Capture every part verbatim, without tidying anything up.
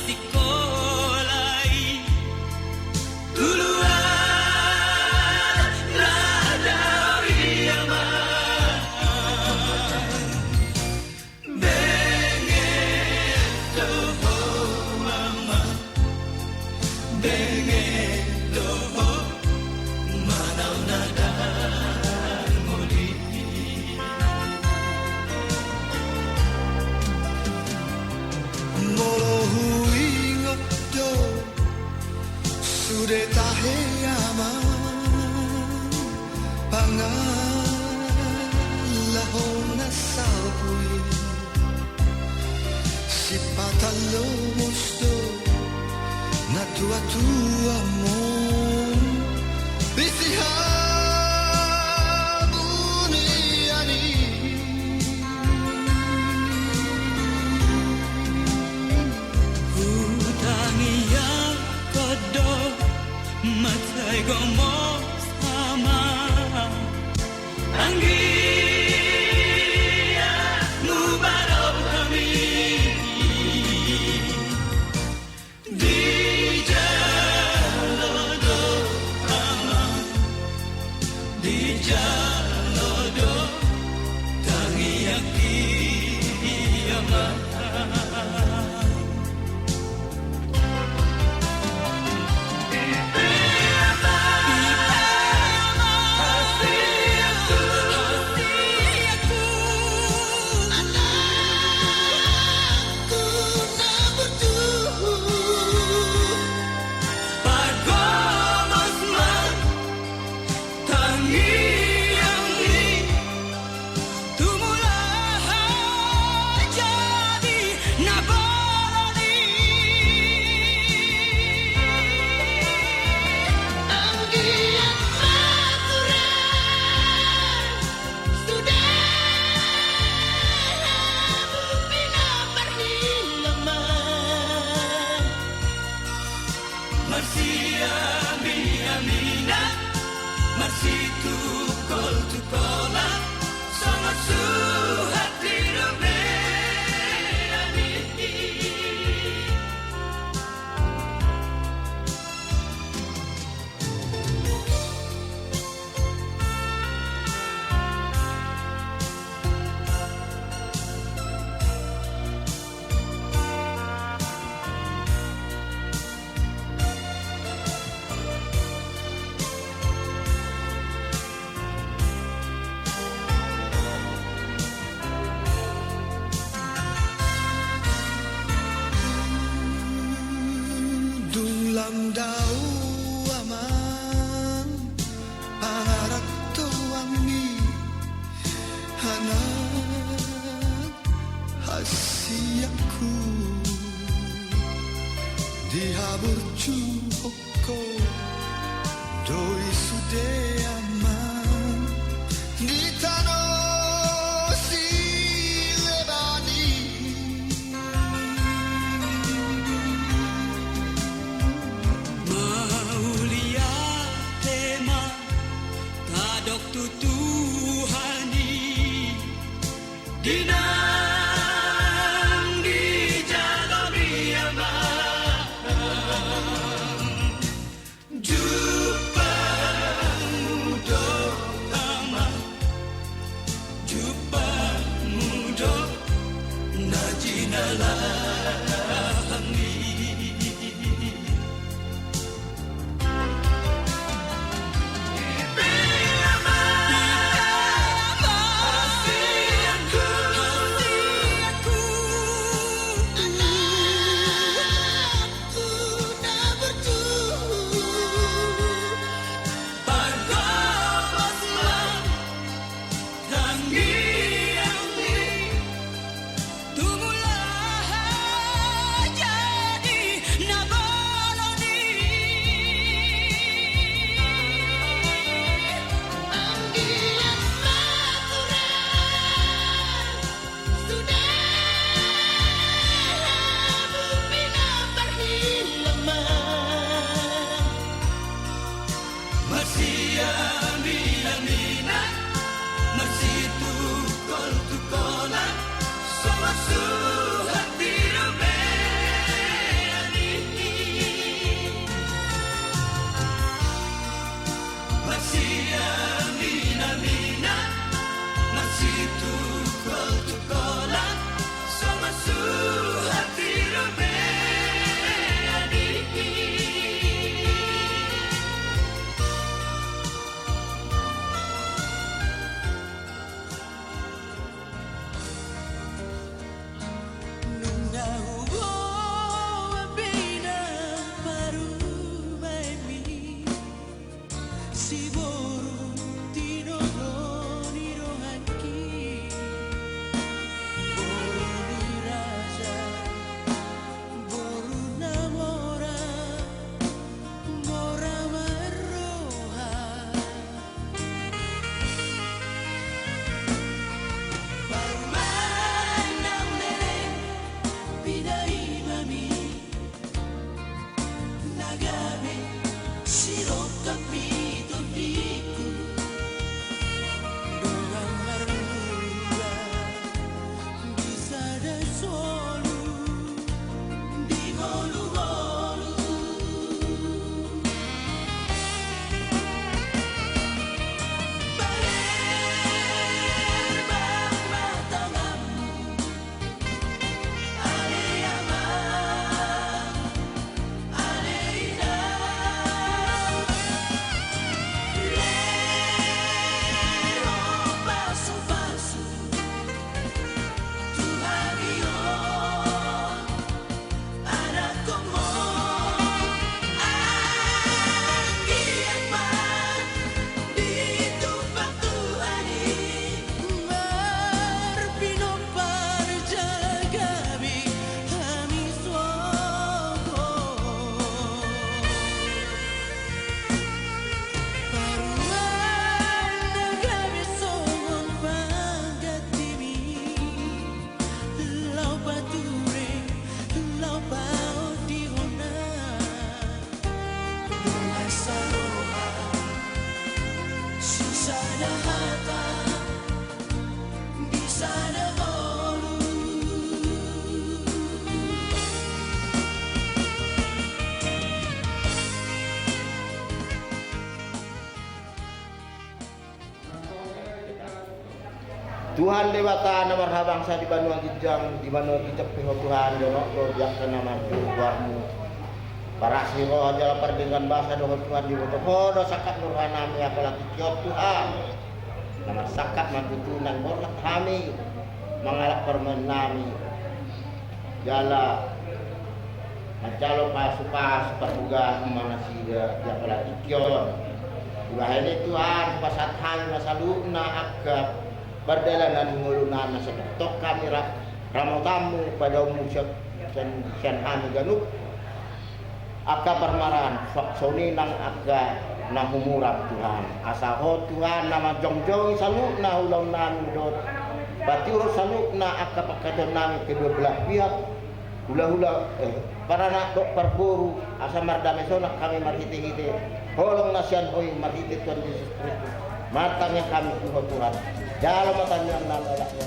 sikola i, tu luat na dao i amang. Benget do ho amang, benget do ho, manang na dang muli. Molo huingot do sude tahe amang, pangalahon na salpu i. Sipata lomos do natuatuamon di sihabunian i. Hutangiangkon do mansai gomos amang. Anggiat muba rohami. Dijalo do amang, dijalo do tangiangki amang. Tangiang ni tumulahan jadi na bolon i. Anggiat ma hurang sude hamu pinamarhilaman. Marsiamiaminan, marsitungkoltungkolan, songon suhat di robean i. Dung lam dao amang pangarantoan ni anak hasianku, dihaburjuhon ho do i sude amang di tano sileban i. Mauliate ma tadok tu Tuhan i. Di na dijalo ni amang, jumpangmu do amang, jumpangmu do na jinalahan i. Tangiang ni tumulahan Tuhan Debata na marhabangsa di banua ginjang, di banua ginjang pe Ho Tuhan, jonok do di angka na marjou goarMu. Parasi roha jala pardenggan basa do Ho Tuhan, diboto Ho do sangkap ni rohanami, apala tingki on Tuhan. Na marsangkap ma tutu naeng borhat hami mangalap parumaennami. Jala manjalo pasupasu parbogahan ma nasida di apala tingki on. Dibahen i Tuhan, pasahat hami ma saluhutna angka pardalanan ni ngoluna na sai tongtong hami ra-, ramotanMu, padaonMu sian, sian, sian hami ganup angka parmaraan, songon i nang angka na humurang Tuhan. Asa Ho Tuhan na manjongjongi saluhutna ulaonnami dohot patiuron saluhutna angka pangkataionnami kedua belah pihak, hulahula, eh, paranak dohot parboru, asa mardame sonang hami marhitehite holong na sian Ho i marhite Tuhan Jesus Kristus. Martangiang hami tu Ho Tuhan. Jalo ma tangiang na laho.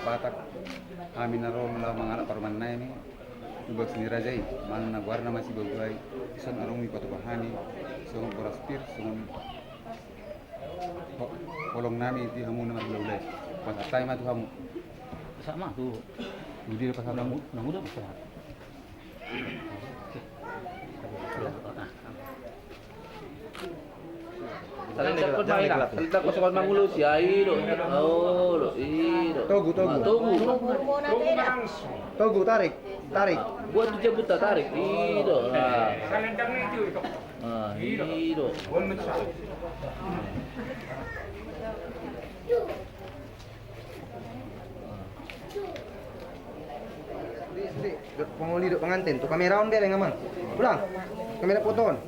Batak, hami na ro laho mangalap parumaennami tu bagas ni raja i, manang na goarna ma Sibaguai, dison adong mipatupa hami songon boras pir, songon ho-, holongnami di hamu na marhulahula i. Pasahat hami ma tu hamu. Pasahat ma tu. Tu dia pasahat hamu. Nang uda pasahat. Saling dapat main lah. Saling dapat soal mangulu si ai do. Oh, do, i do. Togu, togu. Ah, togu. Togu, tarik, tarik. Buat tu jabut, tarik. I do. Nah. Ah, i do. Pangoli dohot panganten, tu kamera on be, amang. Ulang. Kamera foto on.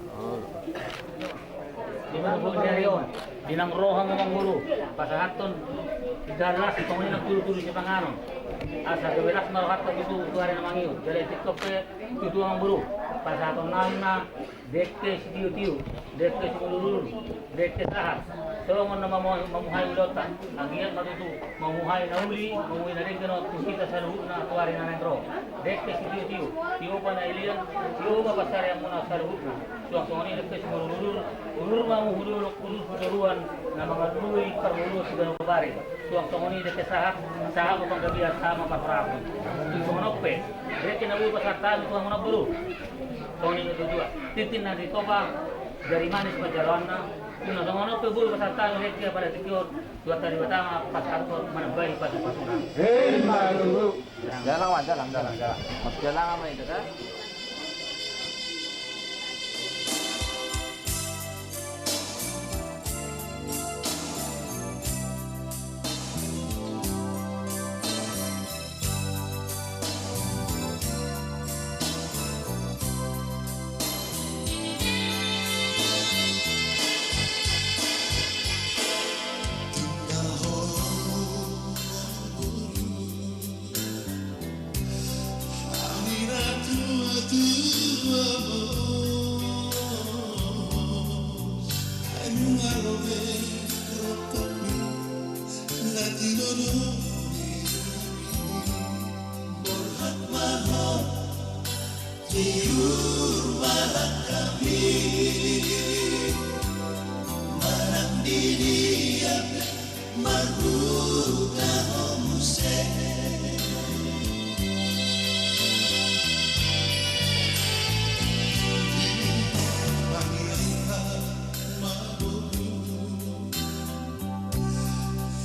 Di mana pun dari on. Di nang roha, amang guru. Pasahathon. Di dalas, pangoli nang tudu-tudu sipanganon. Asa gabe las ma rohanta tutu, tu ari na mangihut. Jala i tongtong pe, tutu amang guru. Pasahatonnami ma. Dengke sitio-tio, dengke simudur-udur, dengke sahat. Songon na mamu-, mamuhai ulaonta, anggiat ma tutu mamuhai na uli, mamuhai na dengke do tu hita saluhutna tu ari na naeng ro. Dengke sitio-tio, tio panahilian, tio ma pansarianmuna saluhutna. Suang songon i dengke simudur-udur, udur ma hamu hu dolok, udur tu toruan, na mangalului parngoluon siganup bari. Suang songon i dengke sahat, sahat ma panggabean, sahat ma parhorasan. Suang songon on pe, dengke na boi pasahat hami tu hamuna boru. Songon i ma tutu. Tintin na di topa, jari manis panjaloanna. Unang songon on pe boi pasahat hami, hei, pada tingki on, Tuhanta Debata ma pasahathon, manambai pasupasuna. Hei, ma tutu. Jalang ma, jalang, jalang, jalang. Jalang ma itu kan. Borhat ma ho di rumah kami, manang di dia pe marhuta ho muse. Di pangirangan ma boru,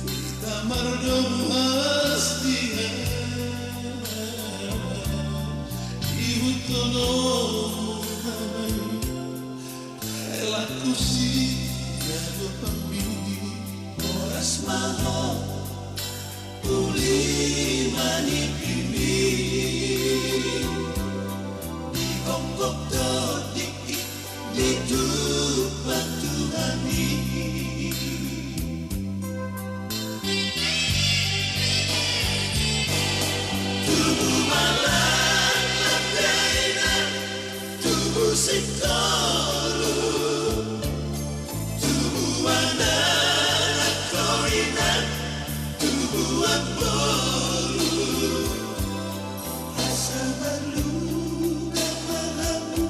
hita mardomu hastia, ihuthon hami hela tu sian do pami. Horas ma ho uli ma nipimi, di gonggong do diki di tupa tu hami. Tubu ma laklak dainang, tubu singkoru, tubu anak ho inang, tubu amangboru. Asa marluka ma hamu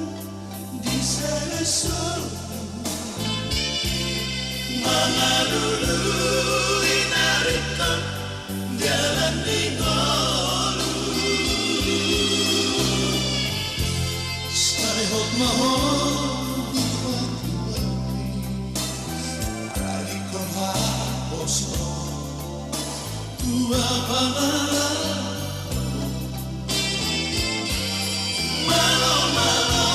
di sada soru, mangalului na ringkot dalan ni ngolu. Sai hot ma ho di hatuaon, adingkon haposo. Tua pangalaho, malo, malo,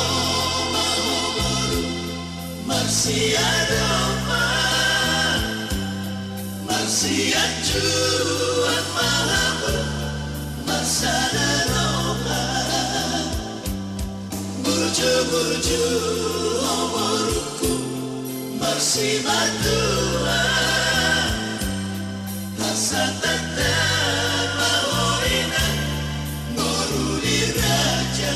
malo boru, marsiadopan, marsianjuan ma hamu, marsada roha. Burju-burju ho borungku, marsimatua, hasahatan ma ho inang, ngolu ni raja.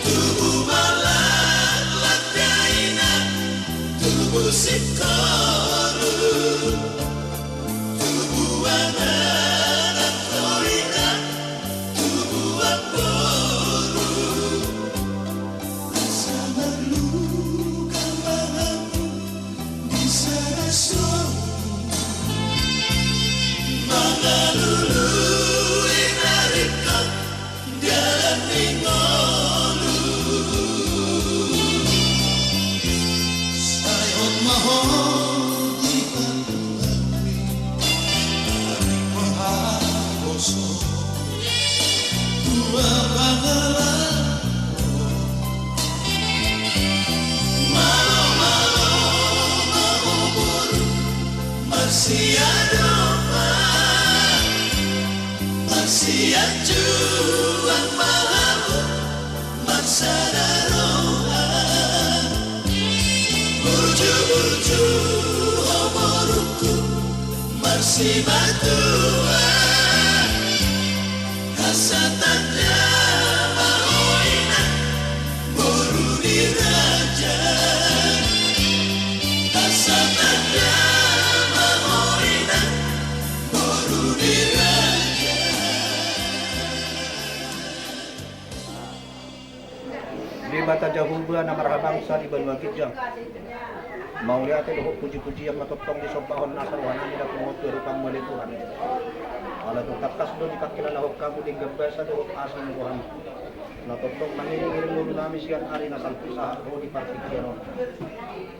Tubu ma laklak dainang, tubu singkoru, tubu anak ho inang, tubu amangboru. Asa marluka ma hamu di sada soru, mangalului na ringkot dalan ni ngolu. Sai hot ma ho di hatuaon, adingkon haposo. Tua pangalaho, malo, malo, malo boru, marsiadopan, marsianjuan ma hamu, marsada roha. Burju-burju Simatua, asa tanda ma ho inang, boru ni raja. Asa tanda ma ho inang, boru ni raja. Debata Jahowa na marhabangsa di banua ginjang, mauliate dohot pujipujian ma tongtong disombahon nasa rohanami na pungu on tu adopanmu ale Tuhan. Ala tung tangkas do dipangkilalahon hamu denggan basa dohot asi ni roham, na tongtong mangiringiring ngolunami sian ari na salpu sahat ro di partingkian on.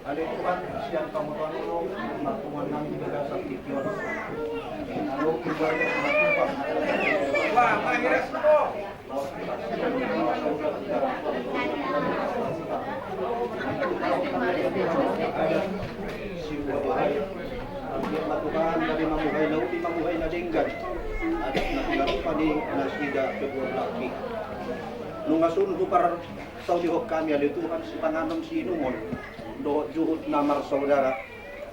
Ale Tuhan, sian hamu do marpunguan nami di bagasan tingki on. Lalu keluarga marpunguan. Wah, mahiras mo. Siuhai, anggiat ma Tuhan gabe mamuhai na uli, mamuhai na denggan adat na pinatupa ni nasida peguar laki. Nunga sun huparsaulihon hami ale Tuhan sipanganon siinumon dohot juhut na marsaudara.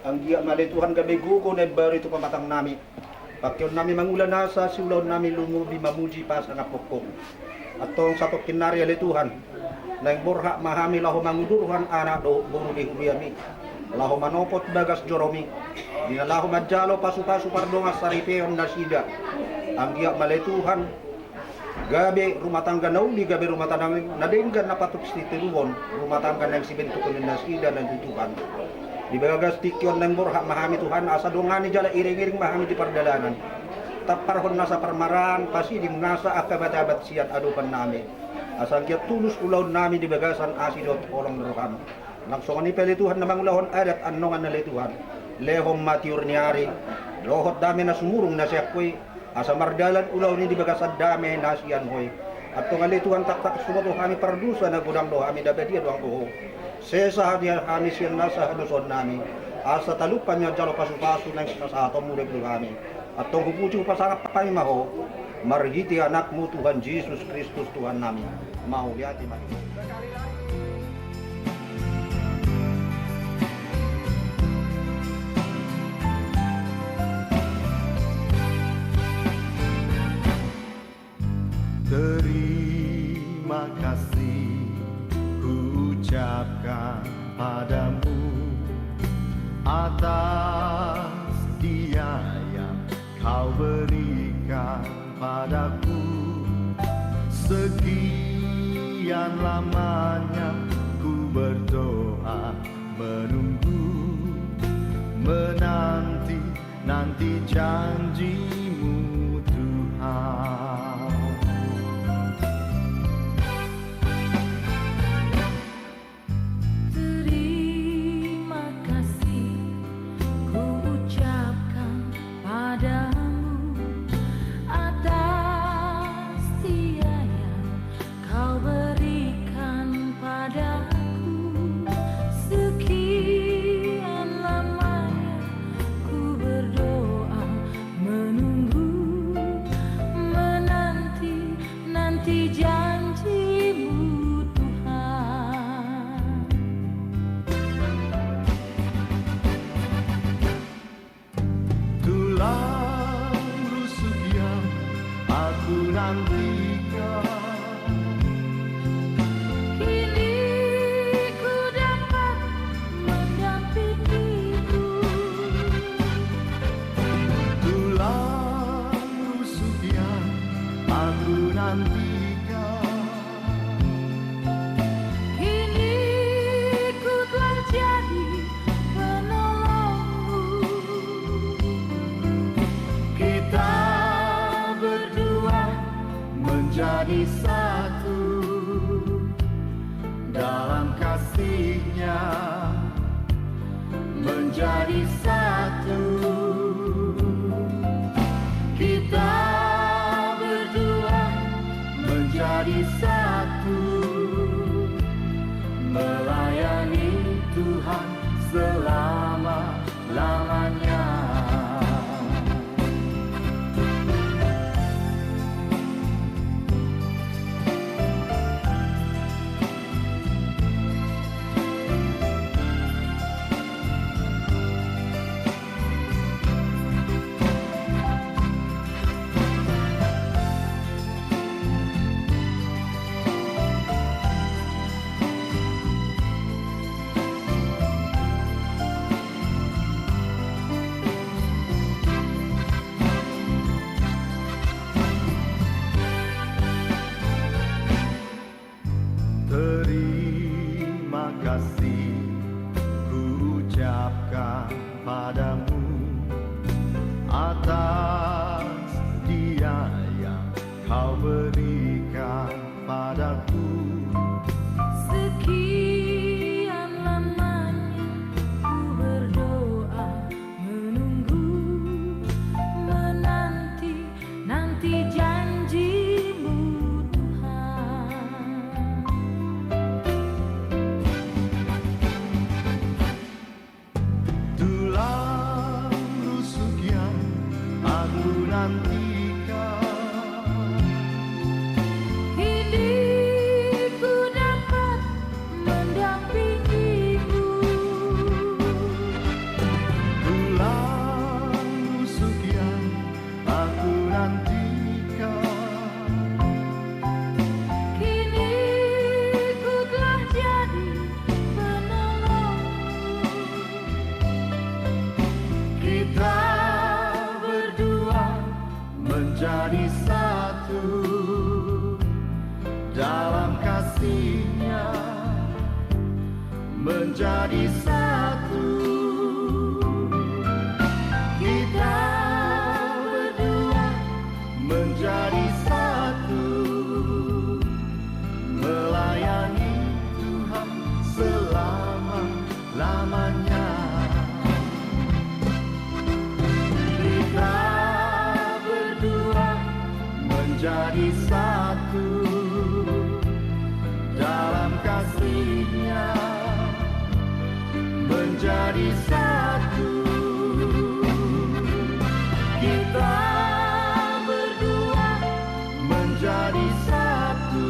Anggiat ma ale Tuhan gabe gogo na imbaru i tu pamatangnami. Pangkeonnami mangula nasa, siulaonnami lumobi mamuji pasangaphon ho. Antong satongkin nari ale Tuhan, naeng borhat ma hami laho mangudurhon anak dohot boru di huriami, laho manopot bagas joromi, di na laho manjalo pasupasu pardongan saripeon nasida. Anggiat ma ale Tuhan gabe rumah tangga na uli, gabe rumah tangga na denggan na patut sitiruon, rumah tangga naeng sibentukon ni nasida na di Tuhan. Di bagas tingki on naeng borhat ma hami Tuhan, asa dongani jala iringiring ma hami di pardalanan. Tamparhon nasa parmaraan, pasiding nasa angka batabat sian adopannami. Asa anggiat tulus ulaonnami di bagasan asi dohot holong ni roham. Nang songon i pe ale Tuhan na mangulahon adat annon ale Tuhan, lehon ma tiur ni ari dohot dame na sumurung na sian ho i, asa mardalan ulaon i di bagasan dame na sian ho i. Antong ale Tuhan, tangkas huboto hami pardosa na godang do hami, na badia do anggo ho. Sesa hami sian nasa hadosaonnami, asa talup hami manjalo pasupasu naeng sasahatonmu do hami. Antong hupuji hupasangap hami ma ho marhite Anakmu Tuhan Jesus Kristus Tuhannami. Mauliate ma di ho. Terima kasih kuucapkan padamu atas dia yang kau berikan padaku. Sekian lamanya ku berdoa, menunggu, menanti, nanti janji-Mu, Tuhan. Terima kasih kuucapkan padamu atas dia yang kau berikan padaku. Sekian lamanya ku berdoa, menunggu, menanti, nanti janji-Mu, Tuhan. Tulang rusuk yang aku nantikan, kini ku dapat mendampingimu. Tulang rusuk yang aku nantikan, kini ku telah jadi penolongmu. Kita berdua menjadi satu dalam kasih-Nya, menjadi satu. Kita berdua menjadi satu, melayani Tuhan selama-lamanya. nantikan. Kini ku dapat mendampingimu. Tulang rusuk yang aku nantikan. Kini ku telah jadi penolongmu. Kita berdua menjadi satu dalam kasih-Nya, menjadi satu. Kita berdua menjadi satu, melayani Tuhan selama lamanya. Kita berdua menjadi satu dalam kasih-Nya, menjadi satu. Kita berdua menjadi satu,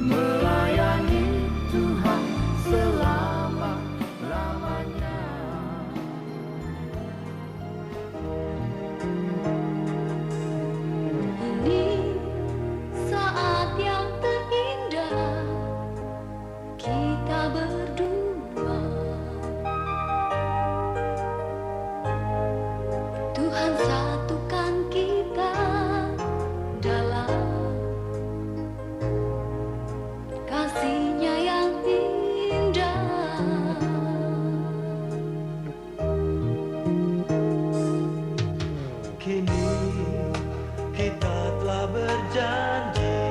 melayani Tuhan selama-lamanya. Ini saat yang terindah kita berdua. Tuhan satukan kita dalam kasih-Nya yang indah. Kini kita telah berjanji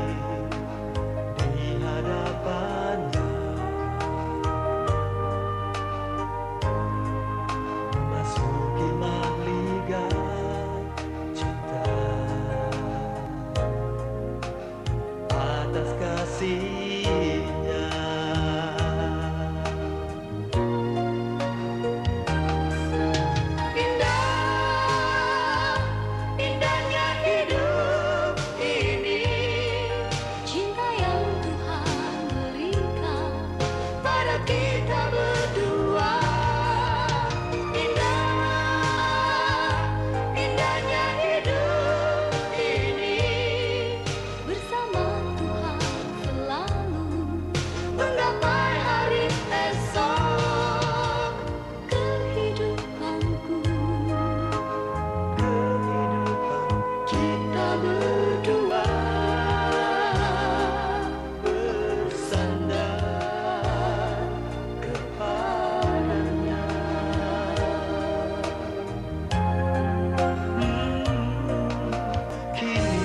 di hadapan-Nya, memasuki mahligai cinta atas kasih-Nya. Indah, indahnya hidup ini, cinta yang Tuhan berikan pada kita berdua. Indah, indahnya hidup ini, bersama Tuhan selalu, menggapai hari esok. Kehidupanku, kehidupan kita berdua bersandar kepada-Nya. Hmm, kini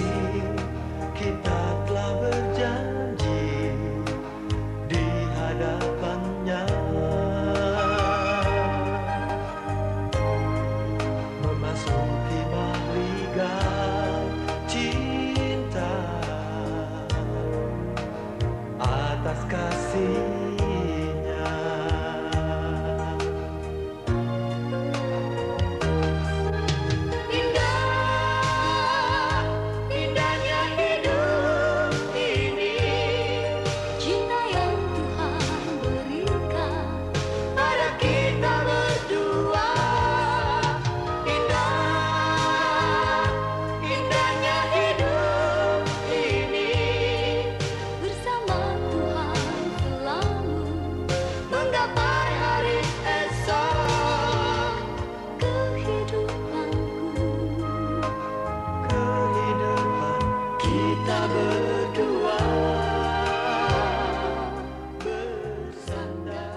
kita telah berjanji di hadapan-Nya, memasuki mahligai cinta atas kasih-Nya. Indah, indahnya hidup ini, cinta yang Tuhan berikan pada kita berdua. Indah, indahnya hidup ini, bersama Tuhan selalu, menggapai hari esok. Kehidupanku, kehidupan kita berdua bersandar.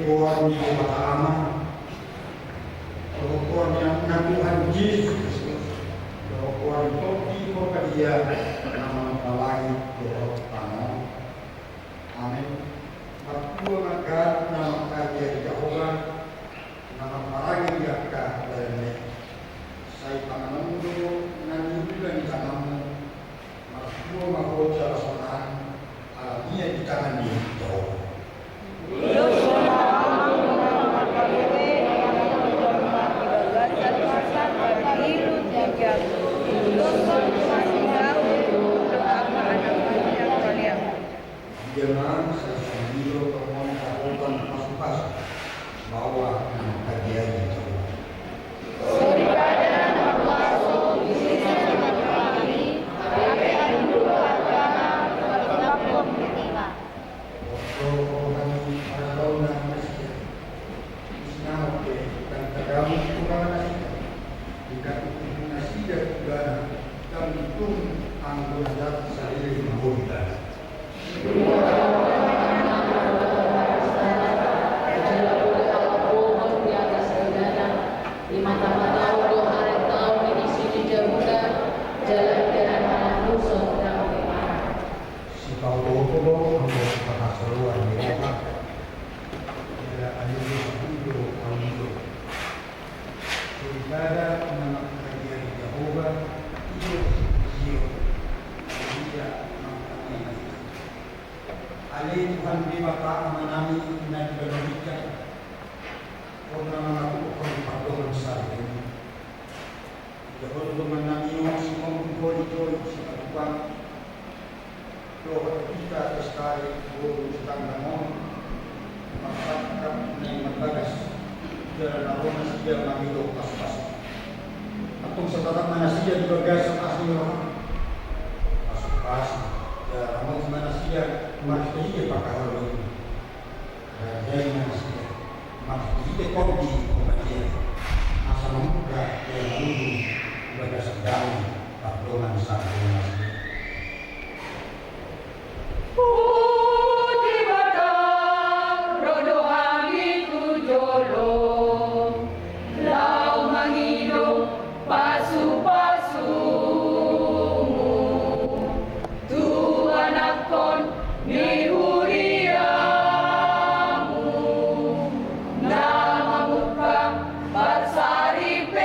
Goar ni Debata Ama, dohot goar ni Anakna Tuhan Jesus Kristus, dohot goar ni Tondi Porbadia, na mangapalai dohot tano on. Amen. Martua ma angka na mangkadia di Jahowa, na marparange di angka dalanna i. Sai tanganmu do na niula ni tanganmu. Martua ma ho jala sonang, alani i di tangan ni Jahowa. Dia ma sai sandilo tongon dapotan pasupasu, bahwa na mangkadia di Jahowa. Oto roha ni paradaonna nasida, sinamot pe dang tadamot roha nasida, dikatutup nasida tu dana, dang tung anggo na jat saleleng mangolu dana. Di mata-mata on do harentaon ni isi ni jabuta, jala di dalan pananduson dang be marang. Sipautoto do anggo parhasoloan ni roha, jala alus do sabudo aulido. Daripada na mangkadia di Jahowa, i do sipusio, ia mangkadia. Ale Tuhan Debata Amanami na di banua ginjang, Ho na mangatuhorhon pardongan saleleng. Ijahon dongannami on sihombu holi joi sipatupa, dohot hita sestari boru sitanggang on, marsangkap na i marbagas, jala na ro nasida mangido pasupasu. Antong sai tatap ma nasida di bagasan asi ni roham. Pasupasu, jala ramoti ma nasida marhitehite pangkaholonganmu. Rajai ma nasida marhitehite Tondi Porbadia, asa mamungka jala malungun di bagasan dame pardongan saleleng nasida. O Debata, ro do hami tu jolo, laho mangido pasupasumu tu anakkon ni huriamu, na mamungka parsaripeon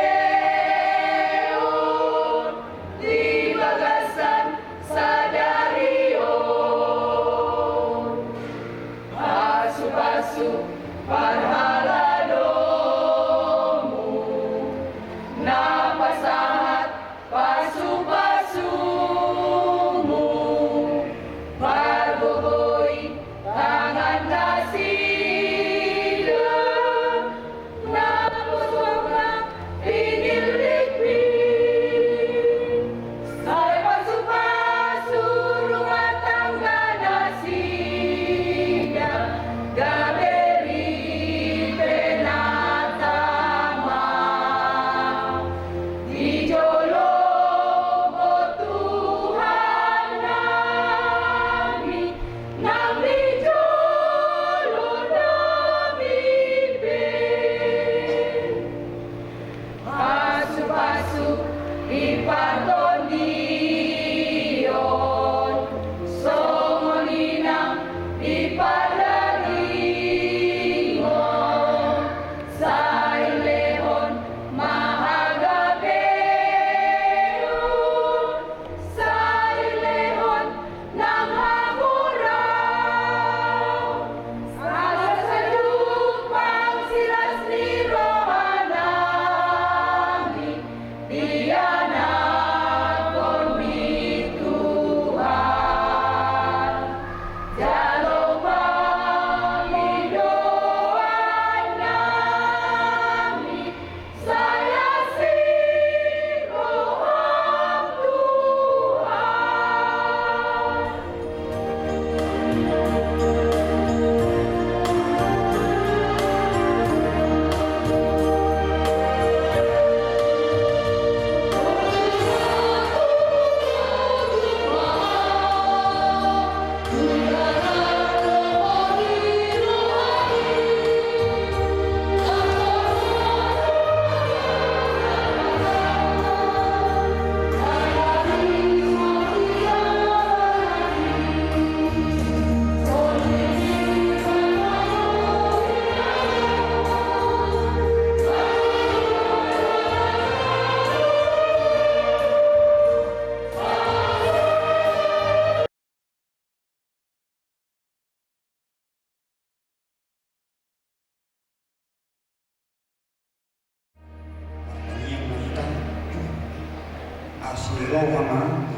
di bagasan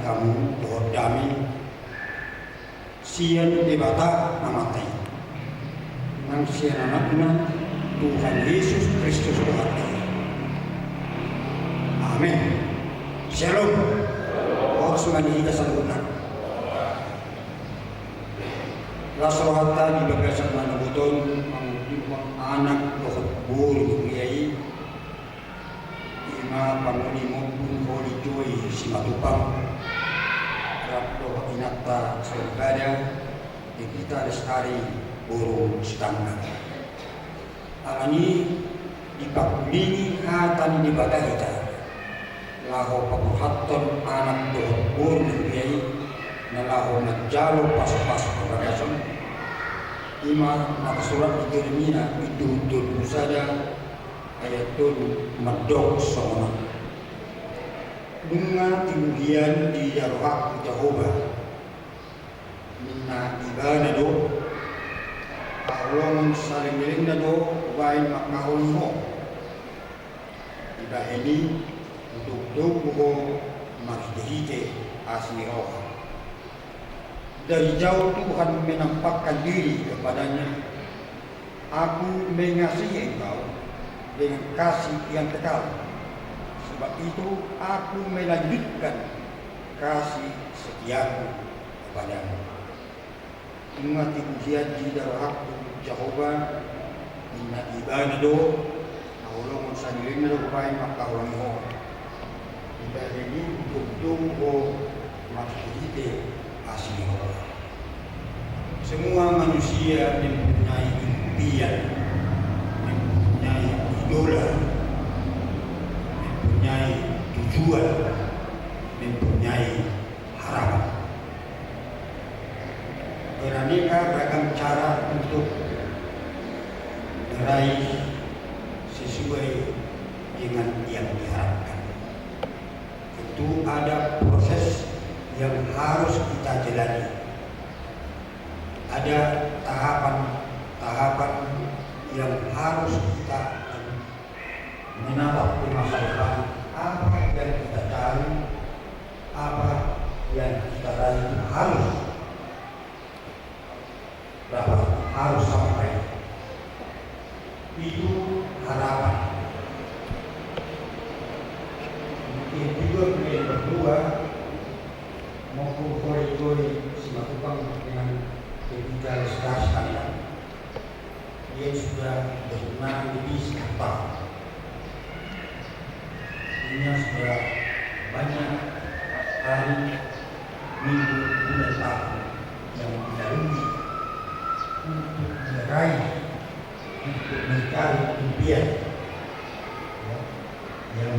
Hamu dohot dame sian Debata Amanta i, nang sian Anakna Tuhan Yesus Kristus Tuhanta i. Amen. Syalom. Horas ma di hita saluhutna. Las rohanta di bagasan manogot on mangunjungi anak dohot boru ni huria i, ima pangoli ni Ompung Holy Joy Simatupang, rap dohot inanta soripada, Devita Lestari boru Sitanggang. Alani i dipangkulingi hata ni Debata hita laho paborhathon anak dohot boru ni huria i na laho manjalo pasupasu parbagason, ima na tarsurat di Jeremia bindu tolu pulu sada ayat tolu mandok songon on. Nunga tibu hian diida rohangku Jahowa, ninna Ibana do, haholongon saleleng-lelengna do hubahen mangkaholongi ho. Dibahen i hutogu-togu ho marhite-hite asi ni roha. Dari jauh Tuhan menampakkan diri kepadanya. Aku mengasihi engkau dengan kasih yang kekal. Sebab itu aku melanjutkan kasih setiaku kepadamu. Nunga tibu hian diida rohangku Jahowa, ninna Ibana do, haholongon salelengna do hubahen mangkaholongi ho. Dibahen i hutogu-togu ho marhite-hite asi ni roha. Semua manusia mempunyai impian, mempunyai idola, mempunyai tujuan, mempunyai harapan. Beraneka ragam cara untuk meraih sesuai dengan yang diharapkan. Tentu ada proses yang harus kita jalani. Ada tahapan-tahapan yang harus kita lalui. Menatap ke masa depan, apa yang kita cari, apa yang kita raih itu harus dapat, harus sampai. Itu harapan. Mungkin juga beliau berdua mau Holy Joy Simatupang dengan Devita Lestari Sitanggang. Dia sudah bertunangan lebih satu tahun. Artinya sudah banyak hari, minggu, bulan, tahun yang dilalui untuk meraih, untuk mencari impian, ya, yang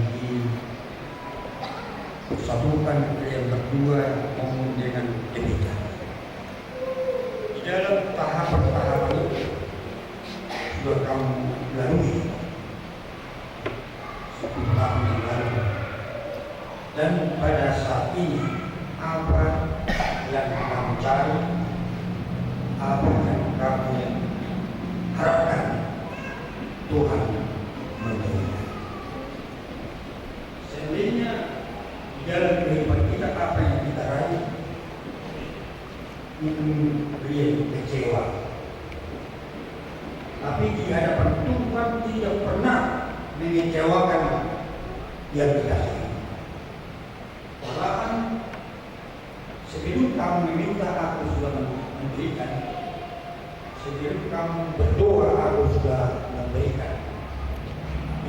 dipersatukan kalian berdua maupun dengan Devita. Di dalam tahapan-tahapan itu sudah kamu lalui sepuluh tahun yang lalu. Dan pada saat ini, apa yang kamu cari, apa yang kamu harapkan, Tuhan memberikan. Seandainya di dalam kehidupan kita, apa yang kita raih, itu beliau kecewa. Tapi di hadapan Tuhan tidak pernah mengecewakan yang dikasihi. Malahan, sebelum kamu meminta, aku sudah memberikan. Sebelum kamu berdoa, aku sudah memberikan.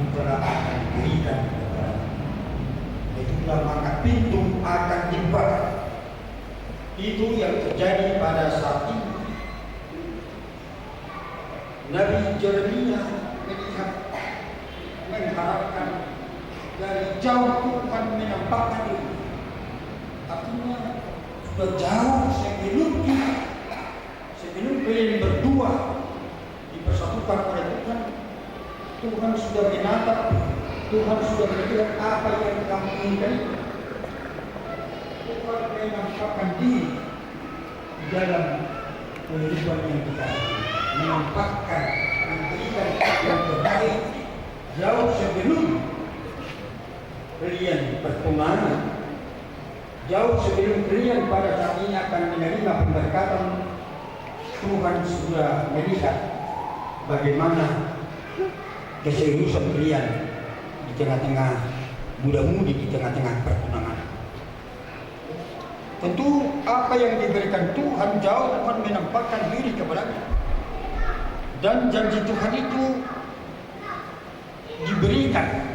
Engkau akan diberikan kepadamu. Itulah maka pintu akan dibuka. Itu yang terjadi pada saat ini. Nabi Jeremia melihat, mengharapkan, dari jauh Tuhan menampakkan diri. Artinya, sudah jauh sebelum kita, sebelum kalian berdua dipersatukan oleh Tuhan, Tuhan sudah menatap, Tuhan sudah melihat apa yang kamu inginkan itu. Tuhan menampakkan diri di dalam kehidupan yang kita, menampakkan, memberikan yang terbaik jauh sebelum kalian bertunangan. Jauh sebelum kalian pada saat ini akan menerima pemberkatan, Tuhan sudah melihat bagaimana keseriusan kalian di tengah-tengah muda-mudi, di tengah-tengah pertunangan. Tentu apa yang diberikan Tuhan jauh Tuhan menampakkan diri kepada kita. Dan janji Tuhan itu diberikan.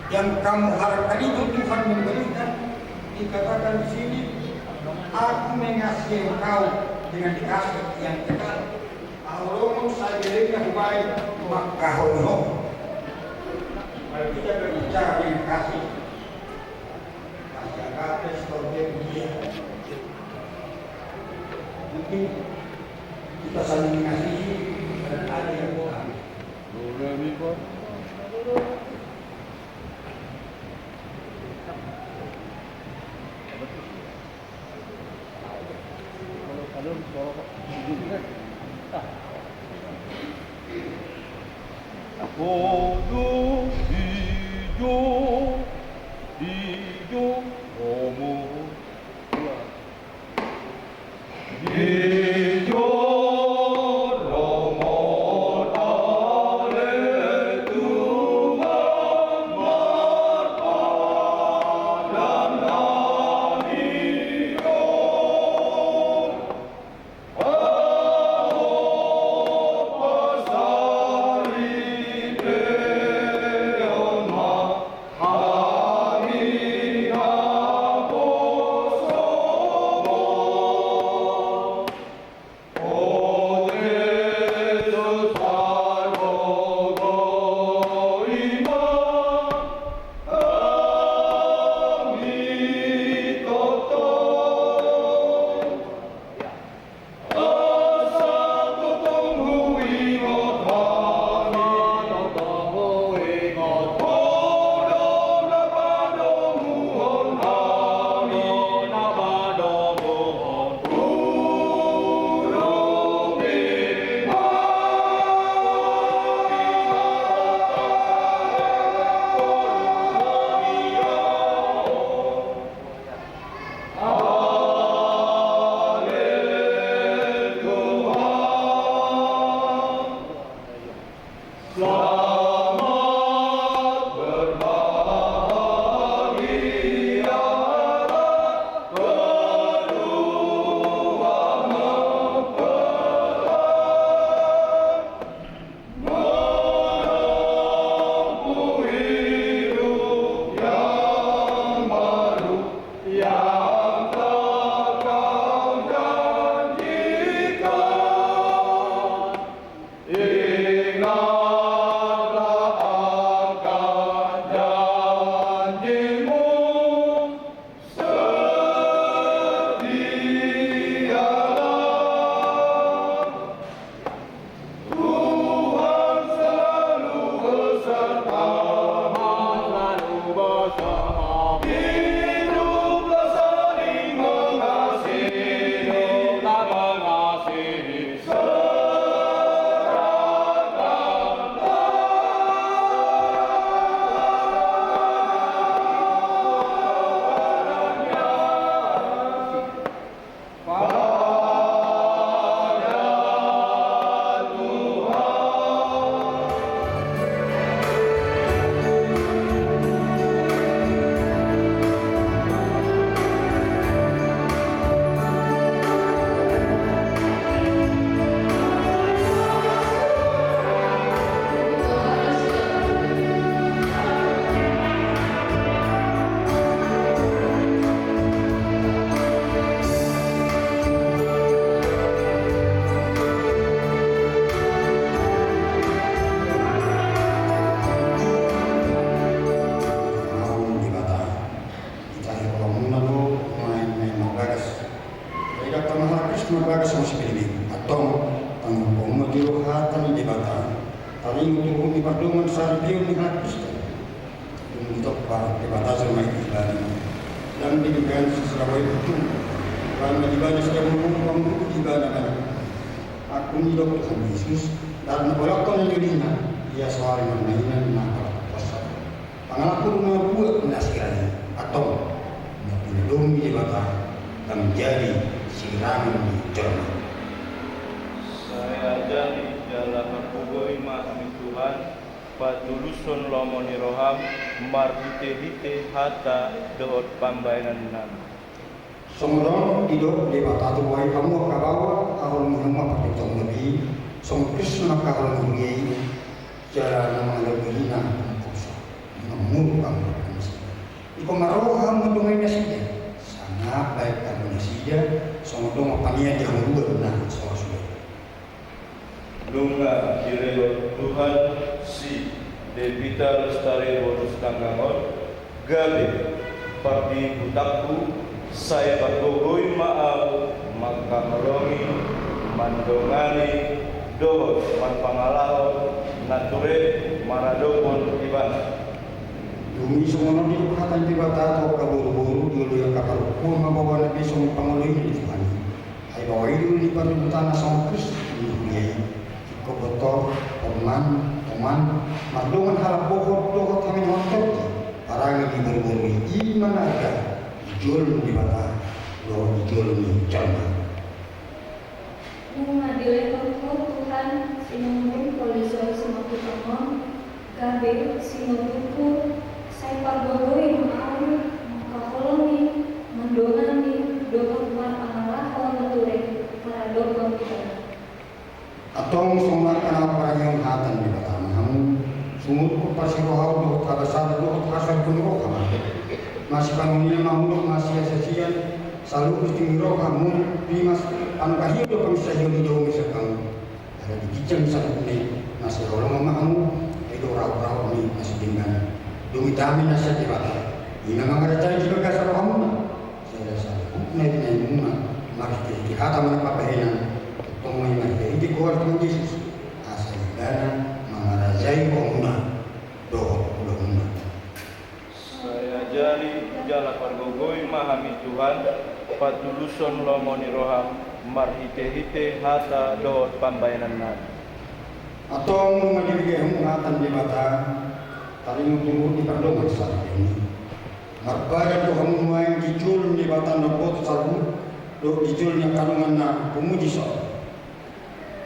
Yang kamu harapkan itu Tuhan memberikan. Dikatakan di sini, "Aku mengasihi engkau dengan kasih yang kekal." Ahu lomo sai belengna hubaen mangkaholongi ho. Kalau kita berbicara dengan kasih, kasih agape, storge, dia. Mungkin kita saling mengasihi dan ada yang kurang. Podo ijo, ijo, romo. Ditahi holongmuna do main-main marbagas. Jadi, dang tama halak Kristen marbagas sama si Filipi. Antong, tanggung pongma jolo hata ni Debata. Taringot uhum ni pardongan saripeon ni halak Kristen. Dung ditompa Debata jolma i di ibana. Dang dibaen sisalaho i tung. Karna di ibana sada mulu pangulu di ibana kan. Aku nidok Tuhan Yesus, dan na bolakon na jolina, ia soari marnainan na pala posa. Pangalahon ma buat na sira i, antong. Debata, ndang jadi sirangon ni jolma. Sai ajari jala pargogoi ma hami Tuhan, patulushon lomo ni roham, marhitehite hata dohot pambahenannami. Songon didok Debata tu bahen hamu angka baoa, haholongi hamu ma partingkian na lobi, songon Kristus na mangkaholongi huria i, jala na mangalobi huria i, mamuruk hamu. Ingkon marroha hamu mandongani nasida, sangap bahen hamu nasida, songon dong ma pangidoan ni hamu na so suda. Nunga dilehon Tuhan si Devita Lestari boru Sitanggang on gabe pardihutanku, sai pargogoi ma ahu mangkaholongi, mandongani dohot marpangalaho na ture maradophon ibana. Dung i songon on didok hata ni Debata tu angka boruboru, dioloi angka parompuan ma baoa na be songon pangoloina di Tuhan i. Ai baoa i do uli ni pardihutana songon Kristus di huria i. Ingkon boto, oman, oman, mardongan halak bohot dohot hamenongan tondi, parange di boruboru i, i ma na arga di jolo ni Debata dohot di jolo ni jolma. Nunga dilehon Ho Tuhan sinobunhon holi joi simatupang on, gabe sinobunku, sai pargogoi ma ahu mangkaholongi, mandongani dohot marpangalaho na ture maradophon ibana. Antong songon angka na parangehon hata ni Debata ma hamu, sumurut parsirohaon dohot habasaon dohot hasahupon roha ma. Masipanongina ma hamu dohot masiasasian, saluhut tingki roha hamu, rimas, panumpahion dohot panginsahon i do muse hamu. Ala di ginjang saluhutna i, masihaholongan ma hamu, ai do raotrao ni na so denggan. Dung i dame na sian Debata, i na mangarajai di bagasan rohamuna, jala saluhutna ibebemuna, marhitehite hata manang pambahenan, tongtong ma i marhitehite goar Tuhan Jesus, asa ibana mangarajai rohamuna dohot ulaonmuna. Sai ajari jala pargogoi ma hami Tuhan, patulushon lomo ni roham, marhitehite hata dohot pambahenannami. Antong nunga dibege hamu hata ni Debata, taringot tu pardongansaripeon i. Marpadan do hamu nuaeng di jolo ni Debata na umboto saluhut, dohot di jolo ni angka dongan na hupuji dison.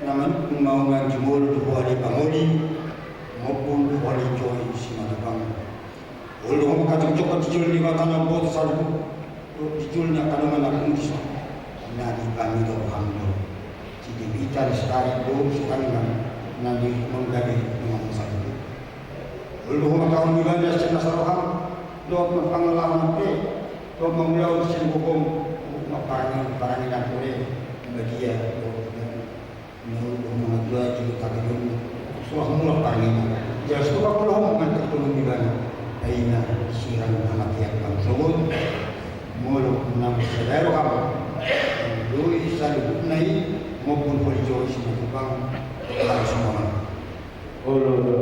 Na manungkun ma ahu nuaeng jumolo tu Ho ale Pangoli, mompun Ho ale Joi Simatupang. Olo do ho mangkajongjongkon di jolo ni Debata na umboto saluhut, dohot di jolo ni angka dongan na hupuji dison. Na dipangido roham do si Devita Lestari boru Sitanggang, na di manggabe dongan saluhut. Olo do ho mangkaholongi ibana sian nasa roham, dohot marpangalaho na ture, dohot mangulahon sian gogom, marparange, parange na ture, badia, dohot na olo do ho mangatua di huta Gedong, so roham mulak parangena. Jala so pakulahon manang tolong ibana, ai na sirang hamatean hamu sogot, molo na masa daro hamu, doi saluhutna i, maupun Ho ale Joi Simatupang, harus mohon. Olo do.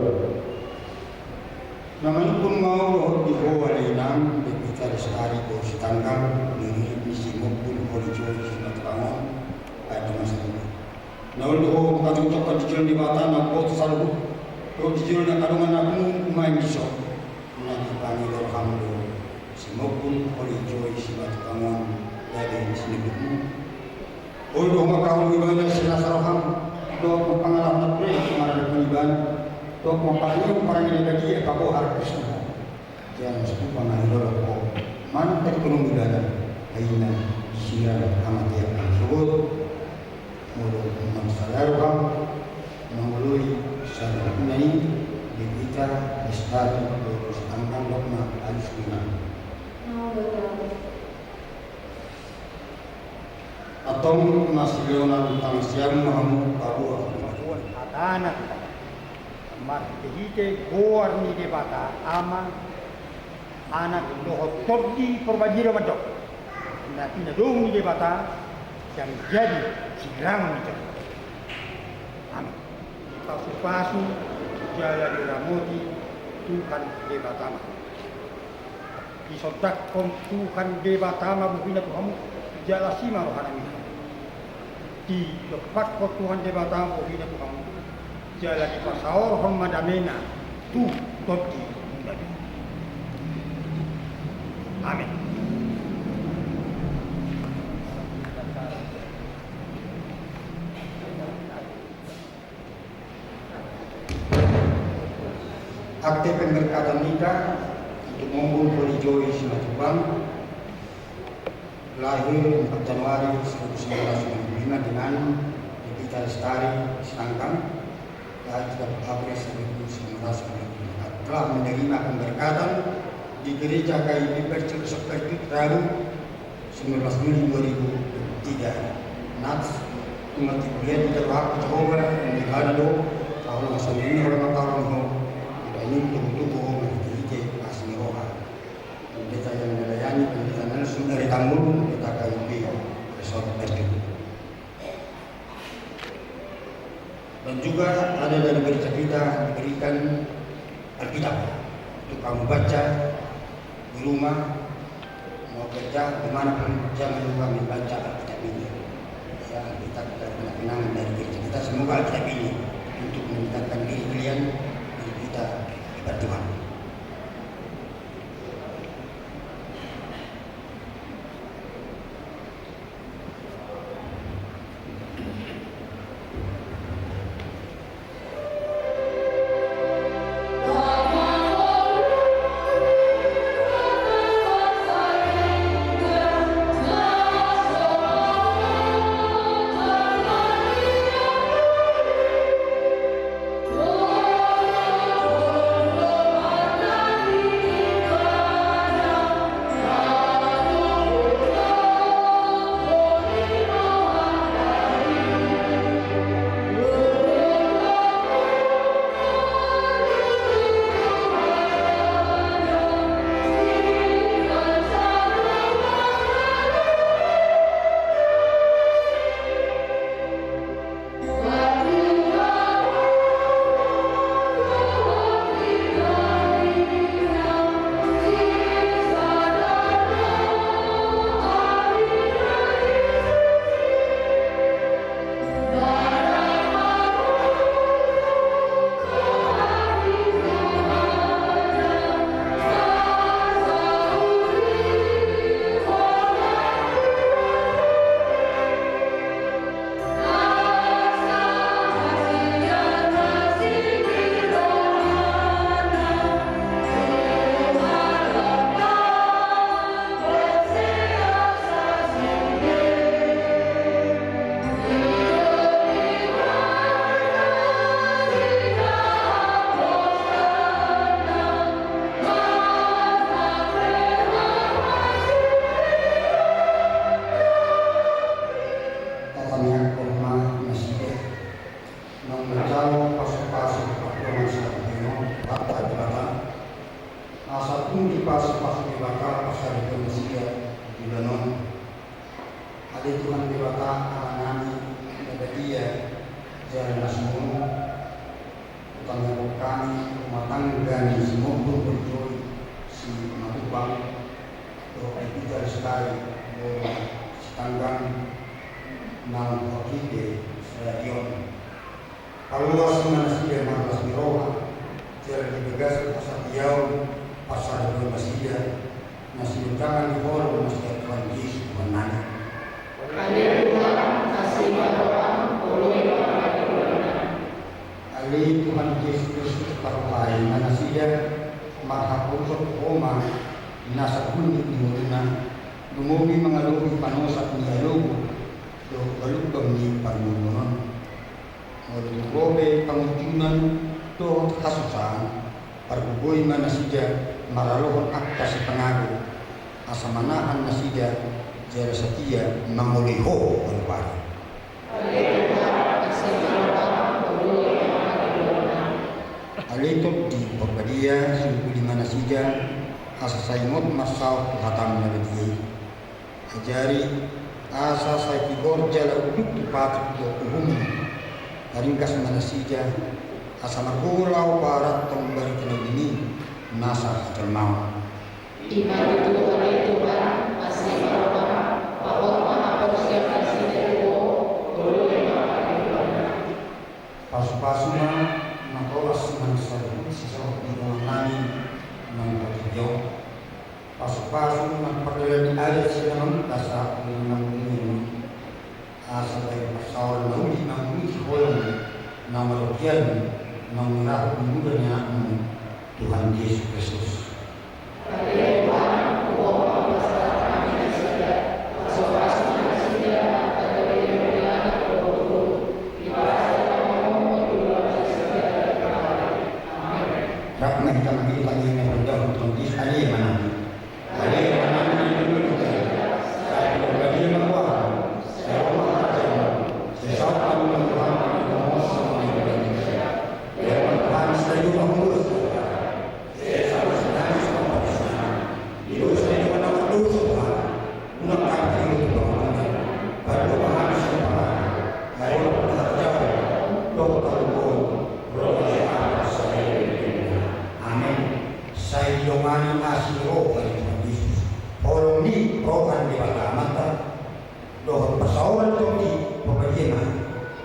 Na manungkun ma ahu dohot di ho ale inang, Devita Lestari boru Sitanggang, diririt ni si Mompun Ho ale Joi Simatupang on, bahen dongan saluhut. Na olo do ho mangkajongjongkon di jolo ni Debata na umboto saluhut, dohot di jolo ni angka dongan na humaen dison. Na dipangido roham do si Mompun Ho ale Joi Simatupang on, gabe sinobunmu. Olo do ho mangkaholongi ibana sian nasa roham, dohot marpangalaho na ture maradophon ibana, dohot marparange parange na badia paboa harajaon. Jala so tupa mangido roham, manang tadi kono ibana, ai na sirang hamatean hamu sogot, molo na masa daro hamu, mangoloi saluhutna i, Devita Lestari boru Sitanggang, dohot ma alus ni inang. Antong na silehon tangan sian hamu paboa. Paboa hatana tu hamu. Marhitehite goar ni Debata Ama, Anak dohot Tondi Porbadia do mandok. Na pinadomu ni Debata, ndang jadi sirangon ni jolma. Amin. Dipasupasu jala diramoti Tuhan Debata ma. Disondangkon Tuhan Debata ma bohina tu hamu, jala asi ma rohana tu hamu. Didompakkon Tuhan Debata ma bohina tu hamu, jala dipasaorhon ma damena tu tondimuna. Amin. Akte pemberkatan hita untuk mombun Pori Joy Simatupang, lahir empat Januari seribu sembilan ratus sembilan puluh lima dengan Revita Lestari Sitanggang, lahir tiga puluh April seribu sembilan ratus sembilan puluh empat, telah menerima pemberkatan di Gereja K I P Percut Sokpercut Rabu sembilan belas Juli dua ribu dua puluh tiga. Nats, umat di kuliah di dalam aku Jehovah, yang di kado, kalau masuk ini orang tahu, tidak ini untuk, untuk bohong, tidak ini pas ngeroha. Pendeta yang melayani, Pendeta Nelson dari Tambun, Pendeta K I P, Resort Percut. Dan juga ada dari gereja kita diberikan Alkitab untuk kamu baca di rumah, mau kerja di mana pun, jangan lupa membaca Alkitab ini. Ya, Alkitab adalah kenang-kenangan dari gereja kita. Semoga Alkitab ini untuk mengingatkan diri kalian dan kita kepada Tuhan. Tatangianghon ma nasida, naung manjalo pasupasu pardongan sahat ni Tuhanta Debata, asa tung dipasupasu Debata parsaripeon nasida di ulaon on. Ale Tuhan Debata, Amanami na badia jala na sumurung, hutangianghon hami rumah tangga ni si Mombun Pori Joy Simatupang dohot Revita Lestari boru Sitanggang naung huhut i sadari on. Paloas ma nasida marlas ni roha, jala di bagasan hasatiaon parsaripeon nasida, na siundangan ni holong ni si Tuhan Jesus Tuhannami. Ale Tuhan, asi ma roham, holoi ma hangoluan. Ale Tuhan Jesus Kristus, paruhai ma nasida marhaporus tu Ho ma, na sahunit ni ngoluna, lumobi mangadopi panosat ni alogo dohot galumbang ni parngoluon on. Molo tung ro pe pangunjunan dohot hasusaan, pargogoi ma nasida maralohon angka sipangago, asa manahan nasida jala satia mangoloi Ho baru-baru. Ale Tondi Parbadia, sungkuli ma nasida, asa sai ingot marsaor tu hatam na badia i. Ajari, asa sai tigor jala unduk tu patik dohot uhummu. Paringkas ma nasida, asa margogo laho paarathon barita na uli i, nasa hajolmaon. I ma tutu, ale Tuhan, asi ma roham, pahot ma haporseaon nasida tu Ho, holoi ma hangoluan. Pasupasu ma, na toras manang saluhut sisorop ni dongannami naung hatiop. Pasupasu ma pardalanan ni adat sian na mamungka sahat tu na mangulingin. Asa bahen parsaoran na uli manguluti holong na maradophon, na mangulahon mangula ni anakmu, tu Yesus Kristus. Rap ma hita mangidop anggiat na hurang dahut Tuhan Yesus, ale manang. Ale manang di dunia. Sai hurang dahut ma goarmu, sai ro ma harajaonmu, sai saut hamu ma Tuhan, di na masa ni hurang dahut. Ia ma Tuhan, sai hurang dahut. Amen. Sai didongani asi ni roha ni Tuhan Jesus, holong ni roha ni Debata Amanta, dohot parsaoran ni Tondi Porbadia i ma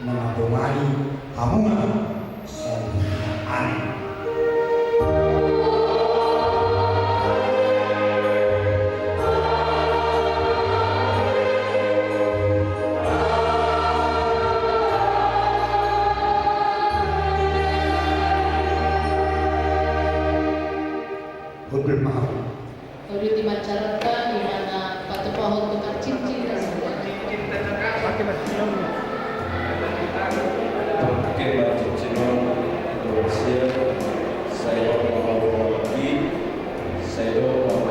na mandongani hamuna saluhutna. Amen. Hundul ma hamu. Uli di masyarakat di mana patupahon tukang cincin. Pakai cincin on, Indonesia, saya mau lagi, saya mau.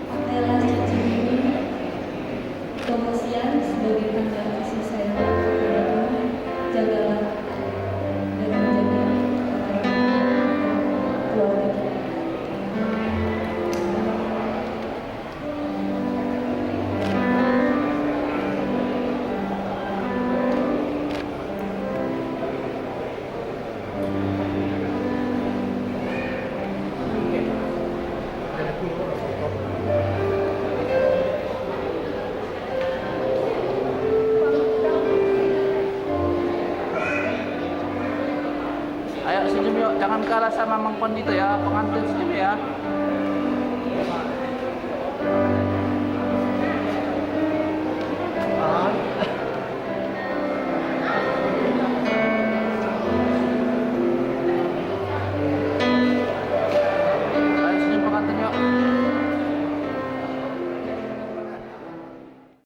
Pakailah cincin ini, Tuhan, sebagai tanda kasih sayang kepada Tuhan. Jagalah dan menjaga keluarga kita. Ayo, senyum yuk, jangan kalah sama Mang Pandita ya, pengantin senyum ya.